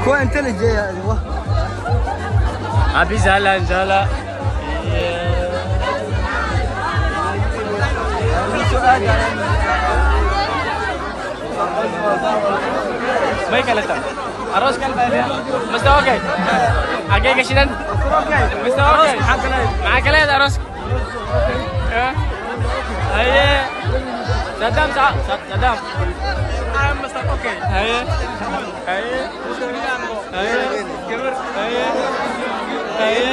Kuwa inta la jeeyaa wa Abi zala zala. May kalata. Aroos kan Mr. Okay. Agay ka sinan. Mr. Okay. Maxaa kaleed aroos? Haye. Saddam Saddam. I'm Mr. Okay. Haye. Haye. Haye. Haye. Haye.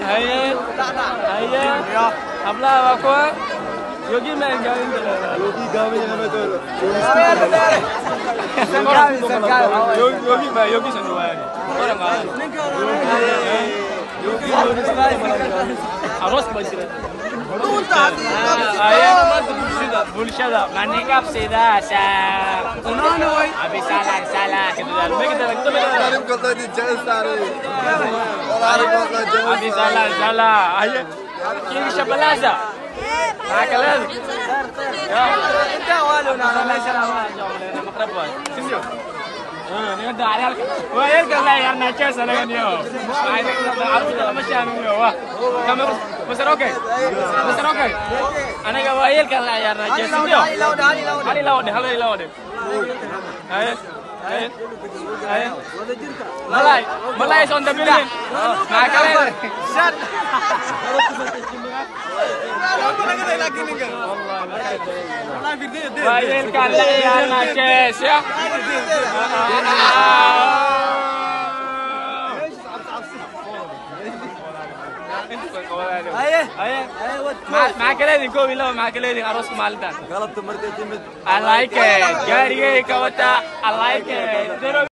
Haye. Haye. Habla waa kuwa Yogi man gaawin Yogi gaawin yana madolo. Yogi ma Yogi san waani. Ora ma. Yogi aroos ma jira. Dunta hadii bulshada maniga sidaasa. Unaana way. Abi sala sala kidal me kidal Arif qaldan jeel sare. Arif qaldan jeel. Abi sala sala. Aye. King Shabalaza. هكذا انت والو انا لا مقرب واي سيسيو نقدر على ويلقى لا يا ناكاس انا اليوم عرفت لما شانو كم مستر اوكي مستر اوكي انا ويلقى لا يا ناكاس هلي لو هلي لو هاي هاي هاي ملاي ملاي on the building ما كلام ويلقى لا يا ناكاس يا مع كلادي كوبي لو مع كلادي عروس مالتان غلط مرتين I like it. Gary Kawata I like it.